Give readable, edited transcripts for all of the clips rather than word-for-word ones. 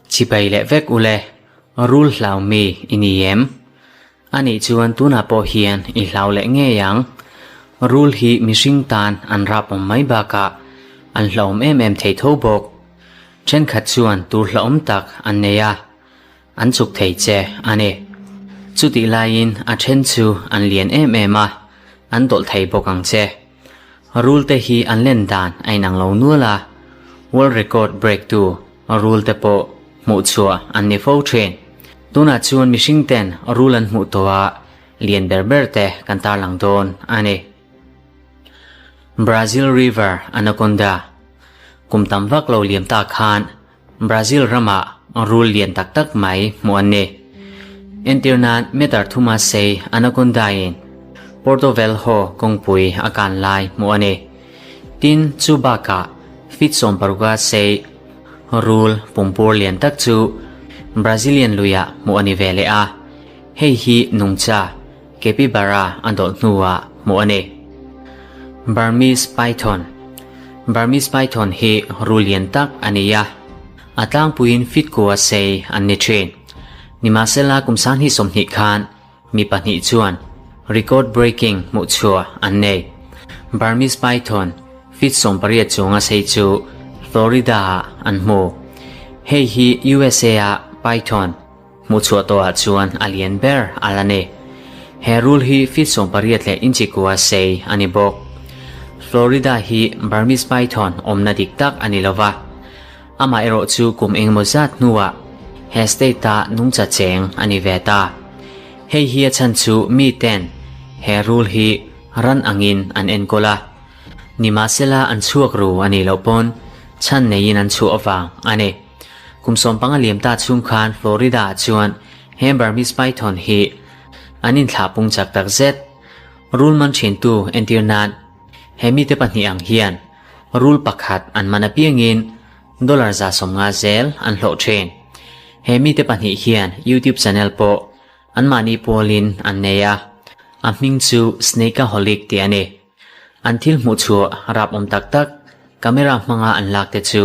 Chibai leh vek ule, rul hlau mi i ni em? Anih chuan tunah pawh hian i hlau leh ngei ang. Rul hi mihring tan an rap awm mai bakah an hlauhawm em em thei tho bawk. Thenkhat chuan tur hlauhawm tak an nei a, an chuk thei che a ni. Chutih laiin a then chu an lian em em a, an dawlh thei bawk ang che. Rul te hi an len dan a inang lo nual a, world record break tu rul te pawh hmuh chhuah an ni fo thin. Tunah chuan mihring ten rul an hmuh tawh a, lian ber ber te kan tarlang dawn a ni. Brazil River Anaconda Kum tam vak lo liam ta khan Brazil ramah rul lian tak tak mai hmuh an ni. Entir nan meter thuma sei anaconda in Porto Velho kawngpui a kan lai hmuh a ni. Tin, chu bakah feet 16 a sei rul pumpur lian tak chu Brazilian luiah hmuh a ni ve leh a. Hei hi nungcha capybara a dawlh hnuah hmuh a ni. Burmese Python Burmese Python hi ru lian tak a ni a, a tlangpuiin fit kua sei an ni thin. Nimahsela kum 2020 khan mi pahnih chuan record breaking hmuh chhuah an nei. Burmese Python fit 18 chunga sei chu Florida ah an hmu. Hei hi USA ah Python Hmuh chhuah tawhah chuan a lian ber a la ni. He rul hi feet 18 leh inchi kua sei a ni bawk. Florida hi Burmese python awmna dik tak a ni lova. Amaherawh chu kum engemaw zat hnuah he state-a nungcha cheng a ni ve ta. Hei hi a chhan chu mi ten he rul hi ran angin an enkawl a. Nimahsela an chhuak ru a nih loh pawn chhan neiin an chhuah avang a ni. Kum 15 liam ta chhung khan Florida ah chuan he Burmese python hi an inthlah pung chak tak zet. Rul man thintu entir nan he mite pahnih ang hian rul pakhat an man apiangin dollar 150 zel an hlawh thin. He mite pahnih hian YouTube channel pawh anmahni pawlin an nei a, a hming chu Snakeaholic tih a ni. An thil hmuh chhuah rap awm tak tak camera hmanga an lak te chu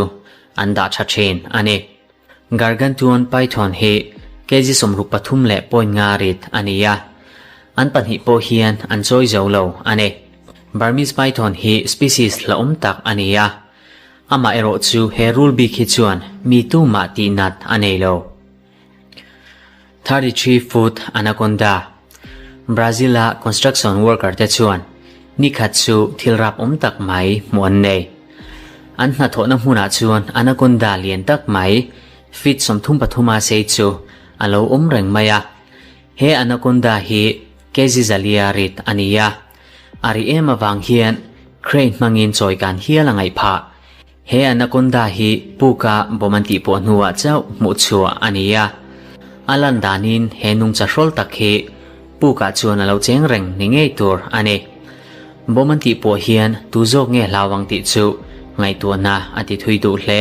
an dah tha thin a ni. Gargantuan Python hi kg 63 leh point nga rit a ni a, an pahnih pawh hian an chawi zo lo a ni. Burmese Python hi species hlauhawm tak a ni a, amaherawh chu he rul bik hi chuan mi tumah tihnat a nei lo. 33 foot anaconda Brazil a construction worker te chuan nikhat chu thil rap awm tak mai hmuh an nei. An hnathawhna hmunah chuan anaconda lian tak mai feet 33 a sei chu a lo awm reng mai a. He anaconda hi kg 400 rit a ni a. A ri em avang hian crane hmangin chawi kan hial a ngaih phah. He anaconda hi puka bawm an tih pawh hnuah chauh hmuh chhuah a ni a. A lan danin he nungcha hrawl tak hi pukah chuan a lo cheng reng ni ngei tur a ni. Bawm an tih pawh hian tu zawk nge hlau ang tih chu ngaihtuahna a ti thui duh hle.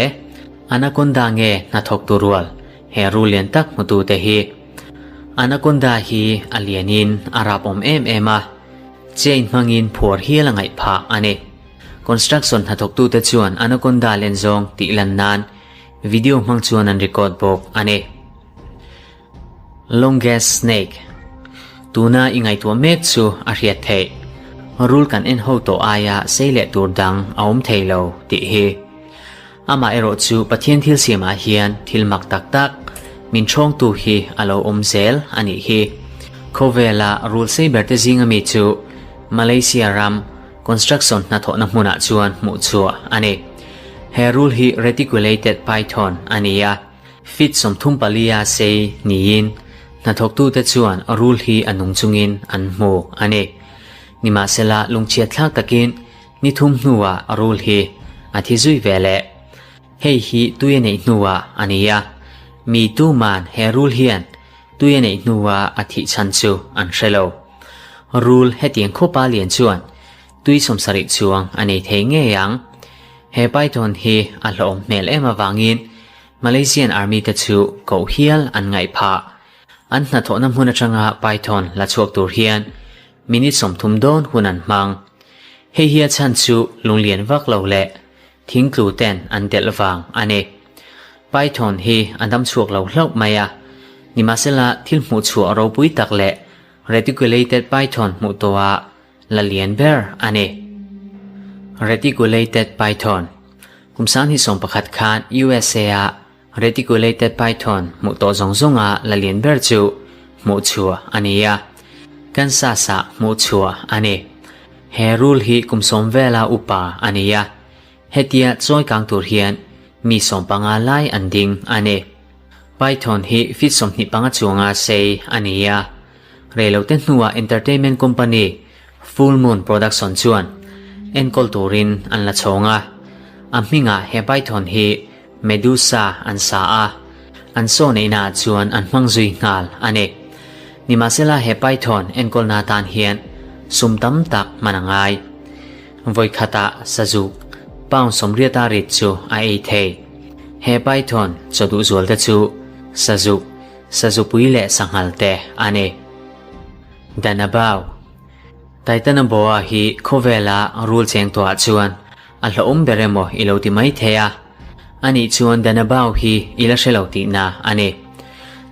Anaconda nge hnathawk tu rual he rul lian tak hmutute hi. Anaconda hi a lianin a rap awm em em a, chain hmangin phuar hial a ngaih phah a ni. Construction hnathawktute chuan anaconda len zawng tih lan nan video hmang chuan an record bawk a ni. Longest snake Tuna i ngaihtuah mek chu a hriat theih. Rul kan en ho tawh aia sei leh tur dang a awm thei lo tih hi. Amaherawh chu Pathian thil siamah hian thil mak tak tak min thawngtu hi a lo awm zel a nih hi. Khawvela rul sei berte zinga mi chu Malaysia ram Construction hnathawhna hmunah chuan hmuh chhuah a ni. He rul hi reticulated python a ni a, feet 34 a sei niin hnathawktute chuan rul hi a nung chungin an hmu a ni. Nimahsela lungchhiat thlak takin ni thum hnuah rul hi a thi zui ve leh. Hei hi tui a neih hnuah a ni a, mi tuman he rul hian tui a neih hnuah a thih chhan chu an hre lo. Rul hetiang khawpa lian chuan tui 70 chuang a nei thei ngei ang. He python hi a hlawhawm hmel em avangin Malaysian Army te chu koh hial an ngaih phah. An hnathawhna hmun atanga python la chhuak tur hian minute 30 dawn hun an hmang. Hei hi a chhan chu lunglian vak lo leh. Thingtlu ten an delh vang a ni. Python hi a dam chhuak lo hlauh mai a, nimahsela thil hmuh chhuah ropui tak leh reticulated python hmuh tawha la lian ber a ni. Reticulated python Kum 2011 khan USA-a reticulated python hmuh tawh zawng zawnga la lian ber chu hmuh chhuah a ni a, Kansas-ah hmuh chhuah a ni. He rul hi kum sawm vela upa a ni a, hetia chawi kang tur hian mi 15 lai an ding a ni. Python hi feet 25 chuanga sei a ni a, reilote hnuah entertainment company Full Moon Production chuan enkawl turin an la chhawng a, a hmingah he Python hi Medusa an sa a, an saw neihnaah chuan an hmang zui nghal a ni. Nimahsela he Python enkawlna atan hian sum tam tak hman a ngai. Vawi khatah sazuk pound 80 a rit chu a ei thei. He Python chaw duh zualte chu sazuk, sazupui leh sanghal te a ni. Danabau Titanoboa hi khawvela rul cheng tawhah chuan a hlauhawm ber emaw i lo ti mai thei a. Anih chuan Danabau hi i la hre lo tihna a ni.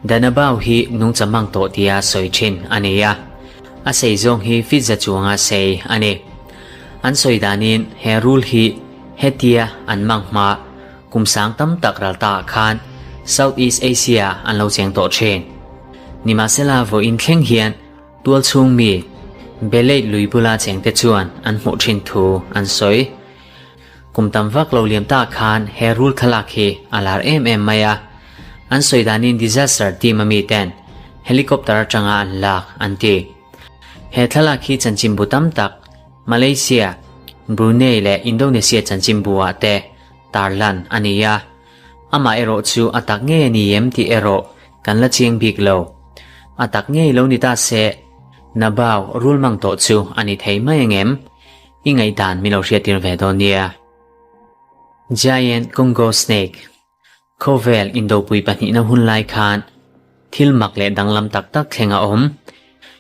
Danabau hi nungcha mang tawh tia sawi thin a ni a. A sei zawng hi feet za chuanga sei a ni. An sawi danin he rul hi hetia an mang hma kum sang tam tak ral taah khan South East Asia an lo cheng tawh thin. Nimahsela vawiin thleng hian Tual chhung mi Beleit lui bula chengte chuan an hmuh thin thu an sawi. Kum tam vak lo liam tak khan he rul thlalak hi a lar em em mai a. An sawi danin disaster team a mi ten helicopter atanga an lak an ti. He thlalak hi chanchinbu tam tak Malaysia, Brunei leh Indonesia chanchinbu ah te tarlan a ni a. Amah erawh chu a tak ngei a ni em tih erawh kan la chiang bik lo. A tak ngei lo ni ta se, Nabau rul mang tawh chu a ni thei mai angem? I ngaihdan min lo hriattir ve dawn nia. Giant Congo Snake Khawvel indopui pahnihna hun lai khan thil mak leh danglam tak tak thleng a awm.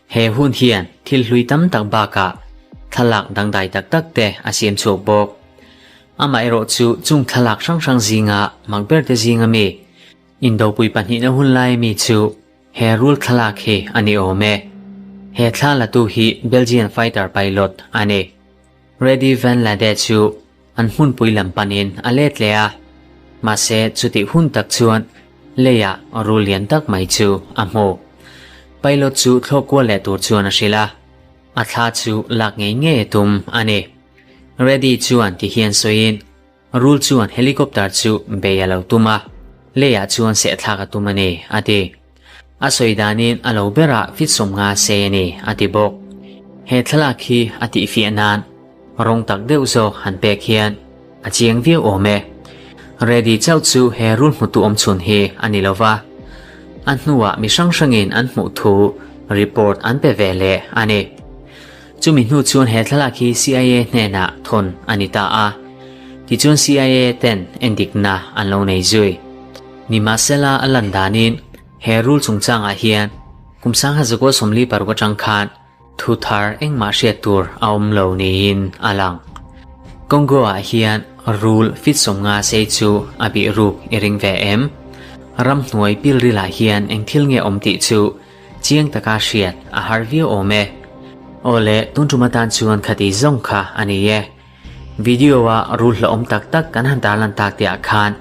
He hun hian thil hlui tam tak bakah thlalak dangdai tak tak te a siam chhuak bawk. Amaherawh chu chung thlalak hrang hrang zinga mak ber te zinga mi indopui pahnihna hun lai mi chu he rul thlalak hi a ni awm e. He thla latu hi Belgian fighter pilot a ni. Redi Van Lade chu an hmunpui lam panin a let leh a, mahse chutih hun tak chuan leiah rul lian tak mai chu a hmu. Pilot chu thlawk kual leh tur chuan a hrilh a, a thla chu lak ngei ngei a tum a ni. Reddy chuan ti hian sawiin rul chuan helicopter chu bei a lo tum a, leiah chuan sehthlak a tum a ni, a ti. A sawi danin a lo berah fit 50 sei a ni, a ti bawk. He thlalak hi a tihfiah nan Rawng tak deuh zawk han pek hian a chiang viau awm e. Reddy chauh chu he rul hmutu awm chhun hi a ni lova, a hnuah mi hrang hrangin an hmuh thu report an pe ve leh a ni. Chumi hnu chuan he thlalak hi CIA hnenah thawn a ni ta a, tichuan CIA ten endikna an lo nei zui. Nimahsela a lan danin he rul chungchangah hian kum 1946 atang khan Thu thar engmah hriat tur a awm lo niin a lang. Congo ah hian rul fit 50 sei chu a bih ruk i ring ve em? Ramhnuai pilril ah hian eng thil nge awm tih chu chiang taka hriat a har viau awm e. Awle, tun tum atan chuan khati zawng kha a ni e. Video a rul hlauhawm tak tak kan han tarlan tak tih ah khan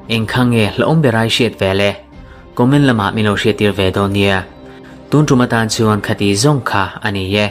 eng kha nge hlauhawm ber ai hriat ve le? Comment lamah min lo hriattir ve dawn nia. Tun tum atan chuan khati zawng kha a ni e.